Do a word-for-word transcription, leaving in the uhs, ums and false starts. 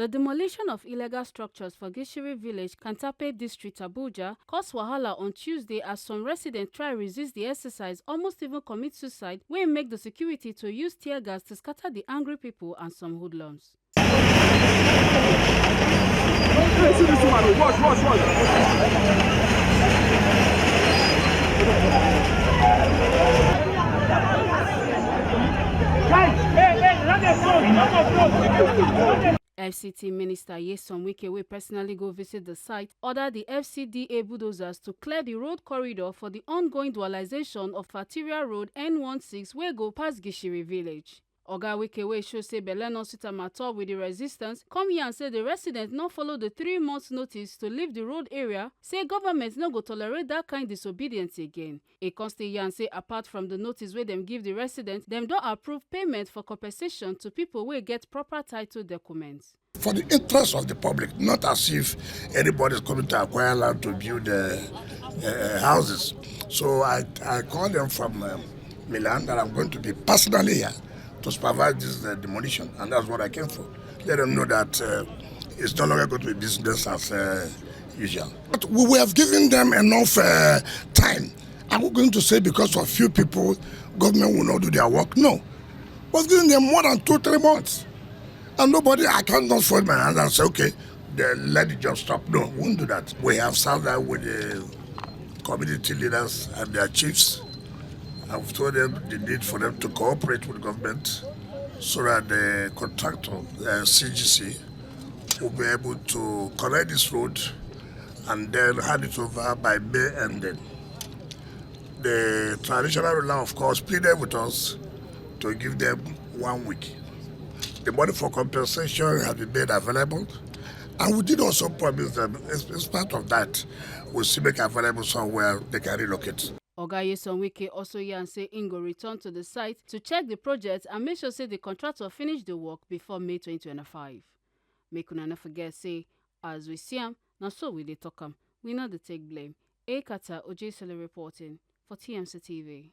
The demolition of illegal structures for Gishiri village, Kantape district, Abuja, cause wahala on Tuesday as some residents try resist the exercise, almost even commit suicide, wey make the security to use tear gas to scatter the angry people and some hoodlums. F C T Minister Nyesom Wike, wey personally go visit the site, order the F C D A bulldozers to clear the road corridor for the ongoing dualization of Arterial Road N one six wey go pass Gishiri village. Oga Wike, wey show say belle no suit am at all with the resistance, come yarn say the residents no follow the three months notice to leave the road area, say government no go tolerate that kind disobedience again. E come still yarn say apart from the notice wey dem give the residents, dem don approve payment for compensation to people wey get proper title documents. For the interest of the public, not as if anybody is coming to acquire land to build uh, uh, houses. So I, I call them from um, Milan that I'm going to be personally here to supervise this uh, demolition, and that's what I came for. Let them know that uh, it's no longer going to be business as uh, usual. But we have given them enough uh, time. Are we going to say because of few people, government will not do their work? No. We've given them more than two, three months. And nobody, I cannot fold my hands and say, okay, then let the job stop. No, we won't do that. We have sat down with the community leaders and their chiefs. I've told them the need for them to cooperate with government so that the contractor, the C G C, will be able to connect this road and then hand it over by May ending. The traditional ruler, of course, pleaded with us to give them one week. The money for compensation has been made available, and we did also promise them, in in spite of that, we'll still make available somewhere they can relocate. Oga Nyesom Wike also yarn say im go return to the site to check the project and make sure say the contractor finish the work before May twenty twenty-five. Make una no forget say, as we see am, na so we dey talk am. We no dey take blame. Ekata Ojesele reporting for T M C T V.